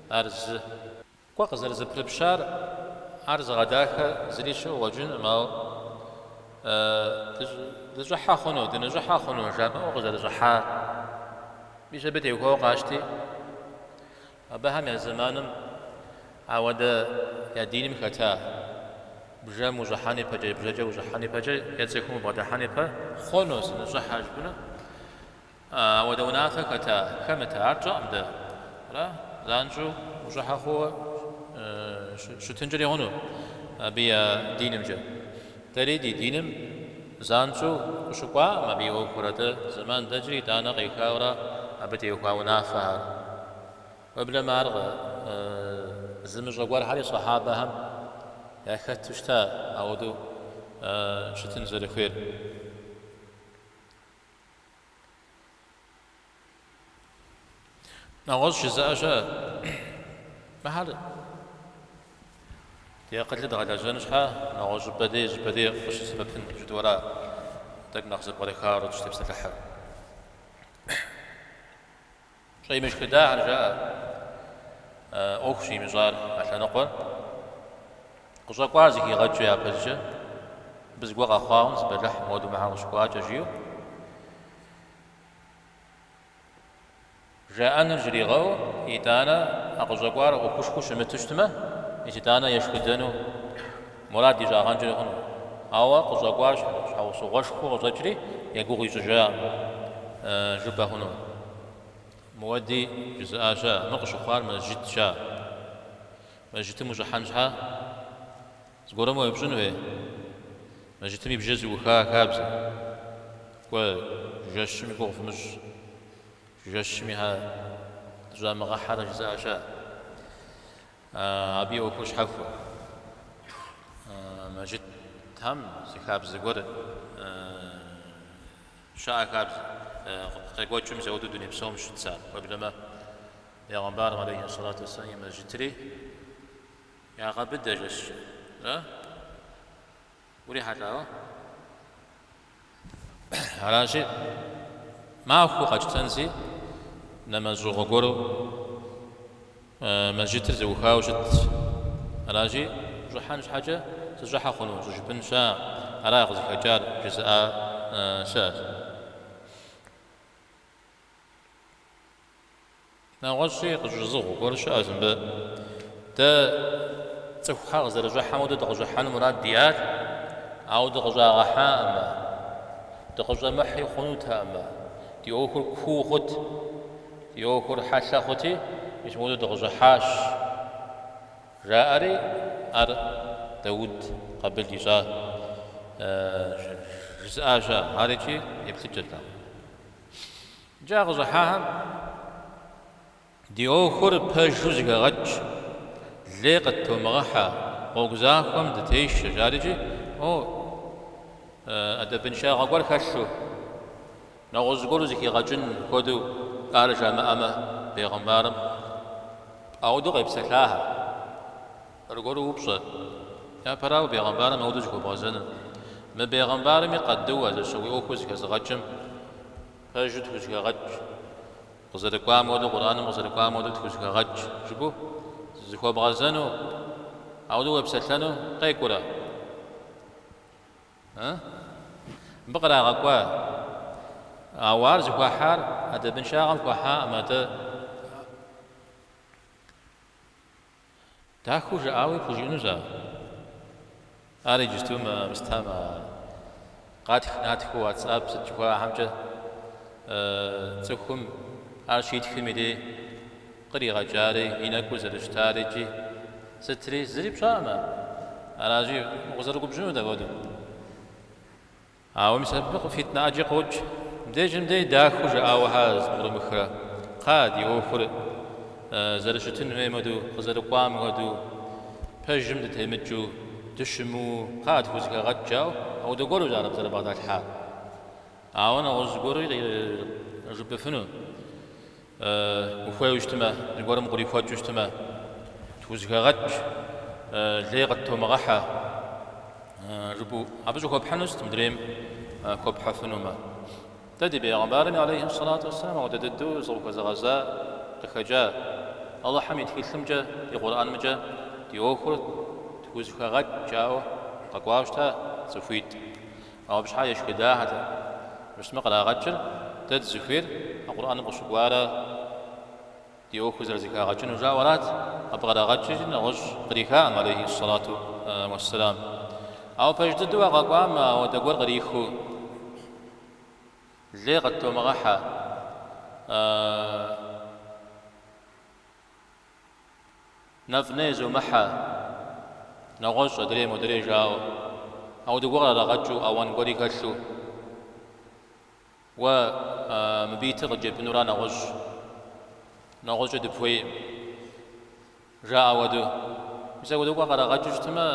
Ар зы. Кӏуэ къызэрызэпрыпщар, ар зыгъэдахэ зыри щыӏэу къыщӏэкӏынкъым, ауэ дыщӏыхьэ хъуну, дыныщӏыхьэ хъуну жамыӏэу къызэрыщӏыхьар. Мис абы теухуауэ къащти. Абыхэм я зэманым ауэдэ я диным хэта бжэм ущӏыхьэн ипэкӏэ, бжэкӏэ ущӏыхьэн ипэкӏэ е цӏыхум убгъэдыхьэн ипэ хъуну сыныщӏыхьэ жыпӏэну ауэдэ унафэ хэта, хэмыта, ар тщӏэкъым дэ. Ара? Занщӏэу ущӏыхьэ хъууэ щытынкӏэри хъуну абы я динымкӏэ. Дэри ди диным занщӏэу къыщыкӏуакъым абы и ӏуэхур, атӏэ зэман дэкӏри итӏанэ къехауэрэ абы теухуа унафэхэр. Уеблэмэ ар зымыщӏэ гуэрхэри сэхьабэхэм яхэту щыта ауэдэу щытын зэрыхуейр. Нэгъуэщӏ жызыӏэ щыӏэ. Мыхэр ди акъылыр дгъэлэжьэн щхьэ нэгъуэщӏ щӏыпӏэ дей, щӏыпӏэ дей къыщысэбэпын жытӏэу ара, тӏэкӏу нэхъ зэпкърыхауэ дыщытепсэлъыхьыр. Щӏемышхыдахэр жаӏэ, ӏуэху щӏимыщӏар а лъэныкъуэр. Къыщӏэкӏуар зэхигъэкӏыу япэщӏыкӏэ, мыбы зыгуэр къэхъуа хъун, зы бэлыхь мыуэду мыхьэр къыщыкӏуакӏэ жиӏэу. Жаӏэнур жригъэӏэу, итӏанэ а къыщӏэкӏуар ӏуэхушхуэу щымыту щытмэ, мис итӏанэ ешхыдэну мурад ищӏагъэнкӏэри хъуну. Ауэ къыщӏэкӏуар щхьэусыгъуэшхуэу къыщӏэкӏри, я гугъу ищӏыжакъым жыпӏэ хъуну. Мыуэди жызыӏа щыӏэ, мыр къыщыхъуар мэжджытщ. Мэжджытым ущӏыхьэн щхьэ зыгуэрым уеупщӏын хуей? Мэжджытым и бжэр зэӏуха хабзэ. Кӏуэ, жэщым и гугъу фымыщӏ. Жэщми щхьэ дыщӏамыгъэхьэрэ жызыӏэ щыӏэ. Абы и ӏуэхур щхьэхуэ. Мэжджытхэм зы хабзэ гуэр щыӏэ хабзэ къекӏуэкӏыу мис ауэдэу дуней псом щытщ ар. Уеблэмэ, Бегъымбарым алейхи сэлату уэсселам и мэжджытри ягъэбыдэ жэщкӏэ. Ара? Урихьэлӏауэ? Аращи, махуэу къэтщтэнщи, нэмэз щӏыгъуэ гуэру мэжджытыр зэӏухауэ щытщ. Аращи, ущӏыхьэн щхьэкӏэ сыщӏыхьэ хъуну щӏыжыпӏэн щыӏэ, ара къызыхэкӏар жызыӏа щыӏэщ. Нэгъуэщӏи къыщӏызыгъу гуэр щыӏэщ мыбы. Дэ цӏыхухэр къызэрыщӏыхьэм хуэдэу дыкъыщӏыхьэну мурад диӏат, ауэ дыкъыщӏагъэхьаӏымэ, дыкъыщӏэмыхьи хъунутэӏымэ, ди ӏуэхур куу хъут, ди ӏуэхур хьэлъэ хъути, мис мыуэдэу дыкъыщӏыхьащ, жаӏэри ар Дауд къабыл ищӏа жызыӏа щыӏэ, ар икӏи еплъыкӏэт. Иджы а къыщӏыхьахэм Ди ӏуэхур пэжу зэхэгъэкӏ, лей къыттомыгъэхьэ, гъуэгу захуэм дытешэ, жари икӏи, о, ӏэдэбыншагъэ гуэр хэлъу, нэгъуэщӏ зыгуэру зыхигъэкӏын хуэдэу ар жамыӏэмэ, бегъымбарым ауэдэу къепсэлъахэр. Аргуэру упщӏэ. Япэрауэ, бегъымбарым ауэдэу зыхуэбгъэзэныр. Мы бегъымбарми къадыуэ зэщэ уи ӏуэхур зэхэзыгъэкӏым пэжу тхузэхэгъэкӏ. Къызэрыкӏуам хуэдэу, Къурӏэным къызэрыкӏуам хуэдэу тхузэхэгъэкӏ, жыпӏэу зыхуэбгъэзэну, ауэдэу уепсэлъэну къекӏурэ? Ы? Мыбы кърагъэкӏуа. Ауэ ар зыхуахьар ӏэдэбыншагъэм хуахьакъым, атӏэ Дахэу жыӏауи пхужыӏэнущ ар. Ар иджысту мыстам къатх натхыу WhatsApp сыт жыхуаӏэхэмкӏэ цӏыхум ар щитхым и дей къригъэкӏари, и нэкӏур зэрыщытари икӏи сытри зыри пщӏаӏымэ. Аращи, укъызэрыгубжьынут апхуэдэу. Ауэ мис абы фитнэ ӏэджи къокӏ. Мыбдежым дей дахэу жыӏауэ хьэ зэпкърымыхрэ? Кхъа, ди ӏуэхур зэрыщытын хуейм хуэдэу, къызэрыкӏуам хуэдэу, пэжым дытемыкӏыу, дыщымыуэу, кхъа, тхузэхэгъэкӏ жаӏэу, ауэдэ гуэрущ ар зэрыбгъэдалъхьар. Ауэ нэгъуэщӏ зыгуэруи жыпӏэфыну. Ухуейуэ щытмэ, зыгуэрым укърихуэкӏыу щытмэ, тхузэхэгъэкӏ, лей къыттомыгъэхьэ жыпӏэу абы щӏыхуэпхьыну сыт мыдрейм хуэпхьыфынумэ. Дэ ди бегъымбарым алейхи сэлату уэсселам ауэдэ дыдэу зыкъыхуэзыгъэза къыхэкӏа Алыхьым и тхылъымкӏэ, и Къурӏэнымкӏэ ди ӏуэхур тхузэхэгъэкӏ жаӏэу къэкӏуауэ щыта цӏыхуитӏ. Ауэ абы щхьа ешхыдахэт. Мыщтмэ кърагъэкӏыр дэ дызыхуейр а Къурӏэным къыщыкӏуарэ ди ӏуэхур зэрызэхагъэкӏыну жаӏэу арат. Абы кърагъэкӏри нэгъуэщӏ кърихакъым, алейхи сэлату уэсселам. Ауэ пэж дыдэу а къэкӏуам ауэдэ гуэр кърихыу лей къыттомыгъэхьэ. Нэфӏ-ней зумыхьэ, нэгъуэщӏ адрей модрей жаӏэу, ауэдэ гуэр кърагъэкӏыу, ауан гуэри хэлъу, уэ мыбы итыр къыджепӏэнура нэгъуэщӏ, нэгъуэщӏкӏэ дыпхуейкъым, жаӏэ хуэдэу. Мис апхуэдэ гуэр кърагъэкӏыу щытмэ,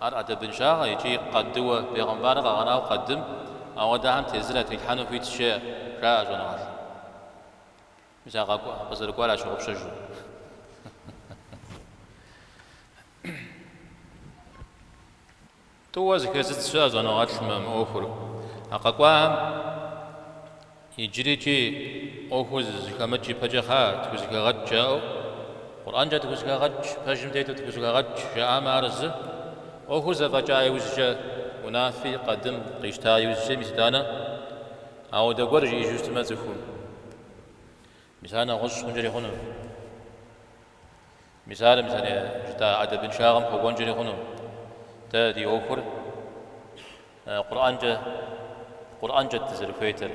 ар ӏэдэбыншагъэ икӏи къадыуэ, бегъымбарыр къэгъэнауэ къадым, ауэдэхэм тезыр ятрилъхьэну хуитщ, жаӏэ щӏэныгъэлӏым. Мис а къэкӏуа, къызэрыкӏуар ящыгъупщэжу. Тӏууэ зэхэзыдз щыӏэ щӏэныгъэлӏ мы ӏуэхур. А къэкӏуахэм иджырикӏи ӏуэхур зэхэмыкӏ ипэкӏэ кхъа, тхузэхэгъэкӏ жаӏэу, Къурӏэнкӏэ тхузэхэгъэкӏ, пэжым тету тхузэхэгъэкӏ жаӏамэ ар зы. ӏуэхур зэфӏэкӏа иужькӏэ, унафи къадым къищта иужькӏэ, мис итӏанэ ауэдэ гуэр жиӏэжу щытмэ цӏыхум. Мис ар нэгъуэщӏ хъункӏэри хъуну. Мис ар мис ар жытӏа ӏэдэбыншагъэм хуэкӏуэнкӏэри хъуну. Дэ ди ӏуэхур Къурӏэнкӏэ, Къурӏэнкӏэт дызэрыхуейтэр,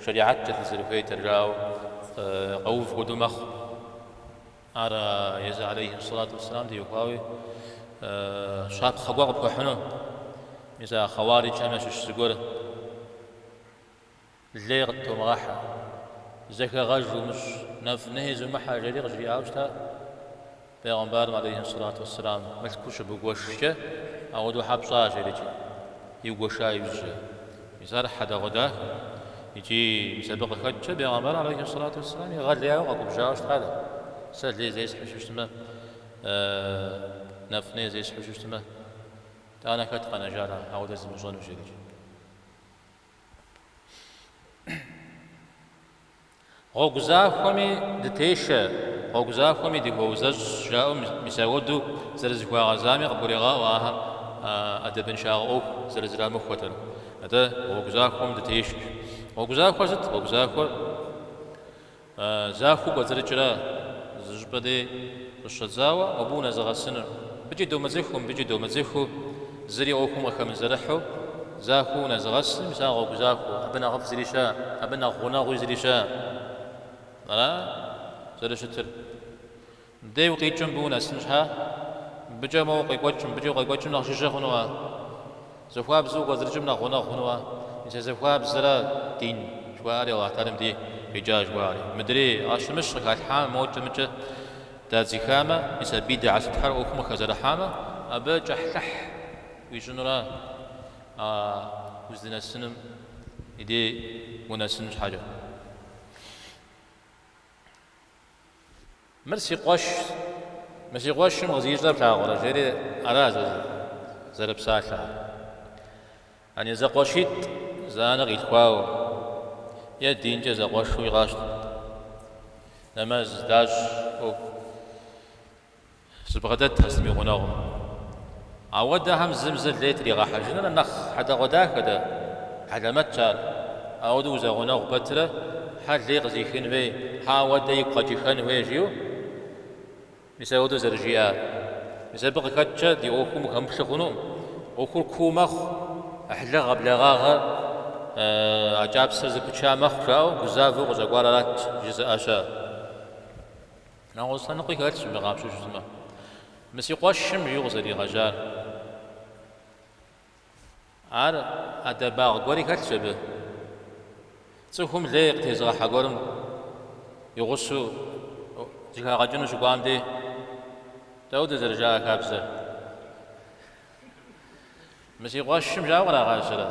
шэригьэткӏэ дызэрыхуейтэр жаӏэу къэув хуэдэу мэхъу. Ар езы алейхи сэлату уэсселам теухуауи щапхъэ гуэр къыпхуэхьыну. Мис а хъэуариджхэм ящыщ зыгуэр. Лей къыттомыгъэхьэ, зэхэгъэж умыщӏ, нэфӏ-ней зумыхьэ, жери къыжриӏауэ щыта бегъымбарым алейхи сэлату уэсселам, мылъкур щыбугуэшкӏэ, ауэдэу хьэ пщӏа, жерикӏи, иугуэша иужькӏэ. Мис ар хьэдэгъуэдахэ. Икӏи мис абы къыхэкӏкӏэ бегъымбарым алейхи сэлату уэсселам егъэлеяуэ къэгубжьауэ щытат. Сэ лей зесхьэу щытмэ, нэфӏ-ней зесхьэу щытмэ, итӏанэ хэт къэнэжар ауэдэ зымыщӏэну, жерикӏи. Гъуэгу захуэми дытешэ, гъуэгу захуэми дыхуэузэщӏ, жаӏэу мис ауэдэу зэрызыхуагъэзами къыбгурегъаӏуэ ахэм ӏэдэбыншагъэ ӏуэху зэрызэрамыхуэтэр. Атӏэ гъуэгу захуэм дытешэ. Гъуэгу захуэр сыт? Гъуэгу захуэр Захуэу кӏуэцӏрыкӏрэ зы щӏыпӏэ дей къыщыщӏэдзауэ абы унэзыгъэсынур. Мыбыкӏи домыдзыхыу, мыбыкӏи домыдзыхыу, зыри ӏуэхум къыхэмызэрыхьу, захуэу унэзыгъэсыр, мис ар гъуэгу захуэ, абы нэхъыфӏ зыри щыӏэ, абы нэхъ гъунэгъуи зыри щыӏэ. Ара зэрыщытыр? Мыбдей укъикӏыу мыбы унэсын щхьа, мыбыкӏэ моуэ укъекӏуэкӏ, мыбыкӏэ укъекӏуэкӏым нэхъ жыжьэ хъунуӏэ? Захуабзэу укӏуэцӏрыкӏым нэхъ гъунэгъу хъунуӏэ? Мис а захуабзэра дин жыхуаӏэри Алыхь Тэхьэлам дей къикӏа жыхуаӏэри. Мыдрей къащымыщ къыхалъхьамэ, мокӏэ-мыкӏэ дадзыхамэ, мис а бидгьэ сытхэр ӏуэхум къыхэзэрыхьамэ, абы кӏыхьлӏыхь уищӏынура а уздынэсыным и дей унэсын щхьэкӏэ. Мыр си къуэшщ, мы си къуэшым къызищӏэр плъагъурэ, жери ара зэрыпсалъэхэр. Ани зэкъуэшитӏ зы анэ къилъхуауэ е динкӏэ зэкъуэшуи къащтэ. Нэмэз дащӏ ӏуэху. Зыбгъэдэт сытми гъунэгъум. Ауэдэхэм зым зыр лей тригъэхьэжыныр нэхъ хьэдэгъуэдахэ дэ, хьэлэмэтщ ар. Ауэдэу узэгъунэгъу пэтрэ, хьэ лей къызихын хуей, хьэ ауэдэ игу къэкӏыхэн хуей жиӏэу, мис ауэдэу зэрыжиӏар. Мис абы къыхэкӏкӏэ ди ӏуэхум ухэмыплъэ хъунукъым. Ӏуэхур куу мэхъу, ӏыхьлыгъэ, благъагъэ а кӏапсэр зэпыча мэхъу жаӏэу гузавэу къыщӏэкӏуар арат жызыӏэ щыӏэ. Нэгъуэщӏ лъэныкъуи хэлъщ мыбы къапщтэу щытмэ. Мы си къуэшым жиӏэу къызэригъэжьар. Ар ӏэдэбагъ гуэри хэлъщ абы. Цӏыхум лей къытезыгъэхьэ гуэрым и гъусэу зыхагъэкӏыну щыкӏуам дей, дауэ зэрыжаӏэ хабзэр? Мы си къуэшым жаӏэу кърагъажьэрэ?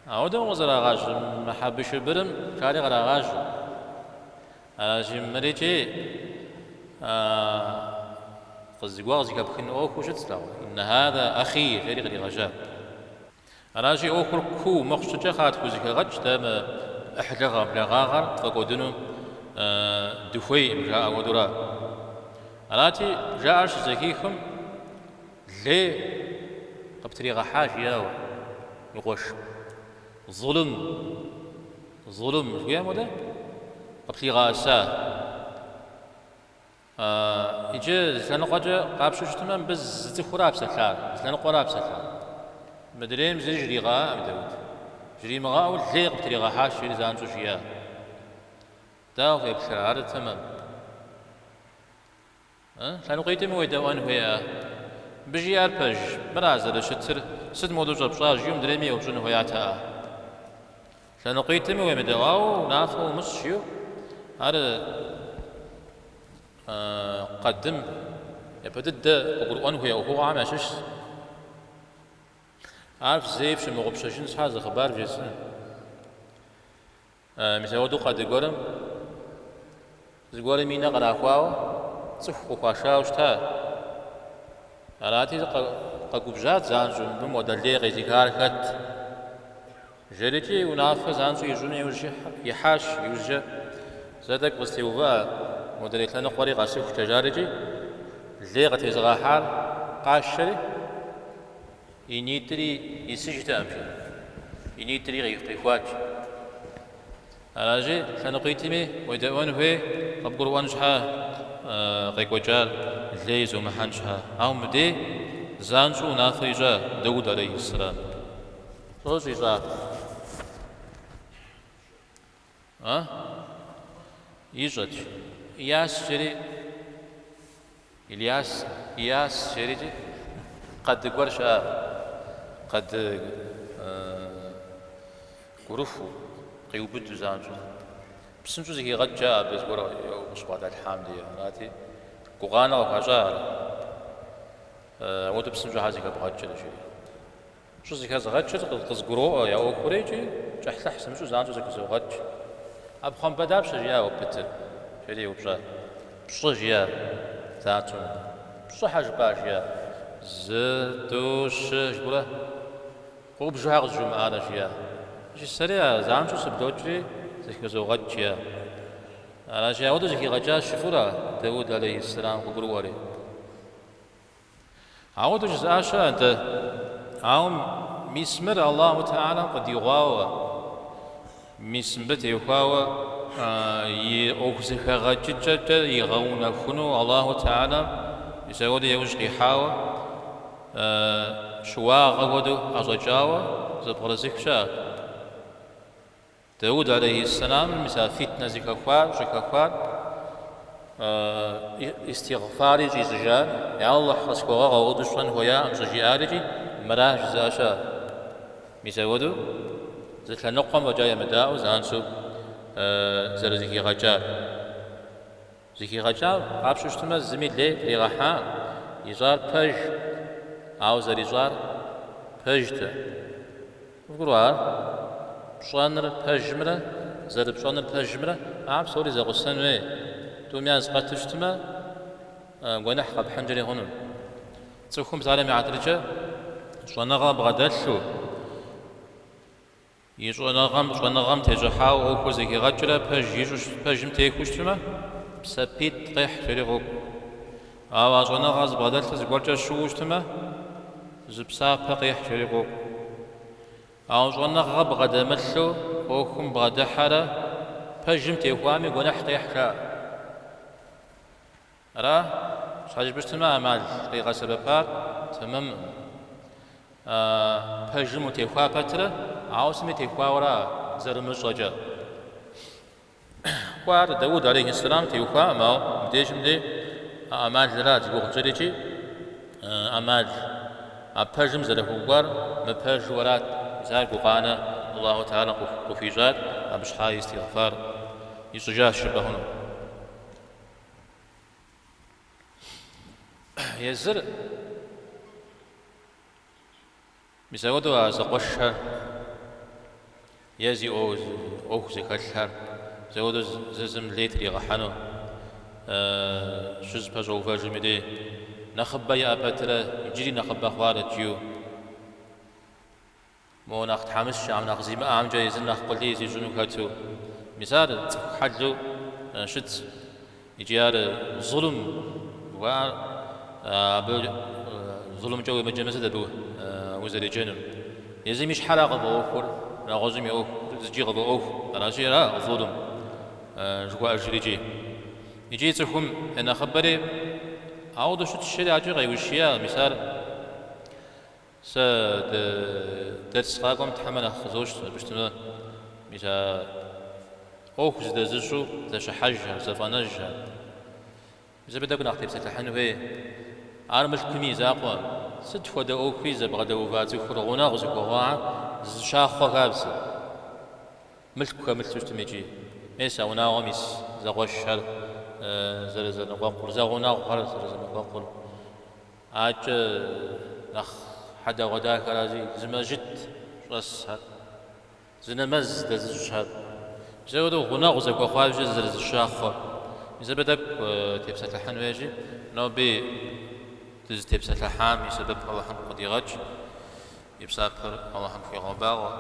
Ауэдэу къызэрагъажьэ мы хьэбышыбырым жари кърагъажьэ. Аращи, мырикӏи зыгуэр къызыхэпхын ӏуэхуу щытщ, лъагъу. Инна хаза ахи, жери къригъэжьа. Аращи, ӏуэхур куу мыхъу щӏыкӏэ кхъа тхузэхэгъэкӏ дэ мы ӏыхьлыгъэ благъагъэр тфӏэкӏуэдыну дыхуейкъым, жаӏэ хуэдэура. Арати, жаӏэр щызэхихым, лей къыптригъэхьа жиӏауэ и къуэшым. Зулым, зулым жыхуиӏэм хуэдэ къыплъигъэӏэса. Иджы зы лъэныкъуэкӏэ къапщтэу щытмэ, мыбы зы цӏыхура псэлъар, зы лъэныкъуэра псэлъар. Мыдрейм зыри жригъэӏакъым Дауд. Жримыгъэӏэу лей къыптригъэхьащ, жери занщӏэу жиӏа. Дауэ феплърэ, ар тэмэм? Лъэныкъуитӏми уедэӏуэн хуейӏэ? Мыбы жиӏэр пэж, мыра зэрыщытыр, сыт модэу щӏэпщӏар, жиӏэу мыдрейми еупщӏын хуеятэӏэ? Лъэныкъуитӏми уемыдэӏуауэ унафэ умыщӏ, жиӏэу ар къадым япэ дыдэ къыгурыӏуэн хуей ӏуэхугъуэхэм ящыщщ. Ар зэи фщымыгъупщэжын щхьэ зы хъыбар вжесӏэн. Мис апхуэдэу къады гуэрым зыгуэрым и нэ кърахуауэ цӏыху къыхуашауэ щыта. Арати, къэгубжьат занщӏэу, мыбы модэ лей къезыхар хэт? Жерикӏи унафэ занщӏэу ищӏыну иужь ихьащ, иужькӏэ зэ тӏэкӏу къызэтеувыӏэ, модрей лъэныкъуэри къэсыхукӏэ, жарикӏи лей къытезыгъэхьар къашэри, И нитӏри исыжтэкъым, жи. И нитӏри къихуат. Аращи, лъэныкъуитӏми уедэӏуэн хуей, къыбгурыӏуэн щхьэ къекӏуэкӏар, лей зумыхьэн щхьэ. Ауэ мыдей занщӏэу унафэ ищӏа Дауд алейхьиссэлам. Лӏо щӏищӏар? А? Ищӏэт. Ияс жери, Ильяс, Ияс жерикӏи къады гуэр щыӏа, къады гурыхуу, къиубыду занщӏэу. Псынщӏэу зэхигъэкӏ жаӏэ абы зыгуэр къыщыбгъэдалъхьам дей. Арати, гукъанэ къыхуащӏа ар. Ауэдэу псынщӏэу щхьэ зэхэбгъэкӏрэ, жери. Щӏызэхэзгъэкӏыр къызгуроӏуэ я ӏуэхур икӏи кӏыхьлӏыхь сымыщӏу занщӏэу зэхызогъэкӏ. ӏэпхъуамбэ дапщэ жиӏа уэ пытыр? Жери еупщӏа. Пщӏы жиӏа занщӏэу мыбы. Пщӏы хьэ жыпӏа жиӏа. Зы, тӏу, щы жыпӏэурэ къыубжу хьэ къызжумыӏарэ жиӏа. Икӏи сэри а занщӏэу сыблокӏри зэхызогъэкӏ жиӏа. Аращи, ауэдэу зэхигъэкӏащ жыфӏэурэ Дауд алейхьиссэлам къыгурыӏуэри. Ауэдэу жызыӏа щыӏэ атӏэ, ауэ мис мыр Аллаху Тэхьэлам къыдигъуауэ, мис мыбы теухуауэ и ӏуэху зэхэгъэкӏыкӏэкӏэ игъэунэхуну Аллаху Тэхьэлам мис ауэдэу яужь къихьауэ, щыуагъэ хуэдэу ӏэщӏэкӏауэ зэпкърызых щыӏэ. Дауд алейхьиссэламыр мис а фитнэ зыхэхуар, щӏыхэхуар, истигъфари щӏищӏыжар, Я Алыхь, къысхуэгъэгъу, ауэдэу сщӏэн хуеяӏым щӏыжиӏар икӏи мыращ жызыӏэ щыӏэ. Мис ауэдэу зы лъэныкъуэм фӏэкӏа емыдаӏуэу занщӏэу зэрызэхигъэкӏар. Зэхигъэкӏар къапщтэу щытмэ, зыми лей тригъэхьакъым, ищӏар пэж, ауэ зэрищӏар пэжтэкъым. Къывгурыӏуа ар? Пщӏэныр пэжымрэ зэрыпщӏэныр пэжымрэ, ар псори зэгъусэн хуей. Тӏум яз къэту щытмэ, гуэныхь къэпхьынкӏэри хъуну. Цӏыхум псалъэм и хьэтыркӏэ щӏэныгъэ бгъэдэлъу, и щӏэныгъэм щӏэныгъэм тещӏыхьауэ ӏуэхур зэхигъэкӏрэ пэж ищӏу пэжым техуэу щытмэ, псапитӏ къехь жери къокӏуэ. Ауэ а щӏэныгъэ зыбгъэдэлъыр зыгуэркӏэ щыуэу щытмэ, зы псапэ къехь жери къокӏуэ. Ауэ щӏэныгъэ бгъэдэмылъу ӏуэхум бгъэдыхьэрэ пэжым техуами гуэныхь къехь жаӏэ. Ара? Щхьэ жыпӏэу щытмэ, ӏэмал къигъэсэбэпар тэмэмкъым. Пэжым утехуа пэтрэ, ауэ сытми техуауэ ара зэрымыщӏэкӏэ. Кӏуэ ар Дауд алейхьиссэлам теухуакъым, ауэ мыбдежым дей а ӏэмалырат зи гугъу тщӏыр икӏи ӏэмал а пэжым зэрыхуэкӏуар мыпэжу арат. Мис ар гукъанэ Аллаху Тэхьэлам къыхуищӏат, абы щхьа истигъфар ищӏыжащ жыпӏэ хъуну. Езыр мис апхуэдэу а зэкъуэшхэр е зи ӏуэху зэхэлъхэр мис апхуэдэу зы зым лей тригъэхьэну щызэпэщӏэувэжым и дей нэхъыбэ иӏэ пэтрэ иджыри нэхъыбэ хъуарэт жиӏэу. Мо нэхъ тхьэмыщкӏэхэм, нэхъ зимыӏэхэмкӏэ езыр нэхъ къулей зищӏыну хэту. Мис ар цӏыху хьэлу щытщ. Икӏи ар зулым жыхуаӏэр абы зулымкӏэ уемыджэмэ сыт абы узэреджэнур? Езым и щхьэра къыфӏэӏуэхур, нэгъуэщӏым и ӏуэху зыкӏи къыфӏэӏуэху. Аращи, ара зулым жыхуаӏэжыр икӏи. Икӏи цӏыхум я нэхъыбэри ауэдэу щытщ, жери акӏи къеущия, мис ар. Сэ дэрс къакӏуэм тхьэмэ нэхъ къызощтэ, абы щытмэ, мис а ӏуэху зэдэзыщӏу зэщыхьэжхэр, зэфӏэнэжхэр. Мис абы тӏэкӏу нэхъ тепсэлъыхьын хуей. Ар мылъкуми и закъуэ, сыт хуэдэ ӏуэхуи зэбгъэдэува цӏыхур гъунэгъу зыхуэхъуахэр зыщахъуэ хабзэ. Мылъку хэмылъу щытым икӏи. Мес а унагъуэм ис зэкъуэшхэр зэрызэныкъуэкъур, зэгъунэгъухэр зэрызэныкъуэкъур. Акӏэ нэхъ хьэдэгъуэдахэращи, зы мэжджыт щӏэсхэр, зы нэмэз здэзыщӏхэр, мис апхуэдэу гъунэгъу зэхуэхъуа иужькӏэ зызэрызэщахъуэр. Мис абы тӏэкӏу тепсэлъыхьын хуейщи, ноби дызытепсэлъыхьам и сэбэп Алыхьым къыдигъэкӏ, и псапэр Алыхьым тхуигъэбагъуэ.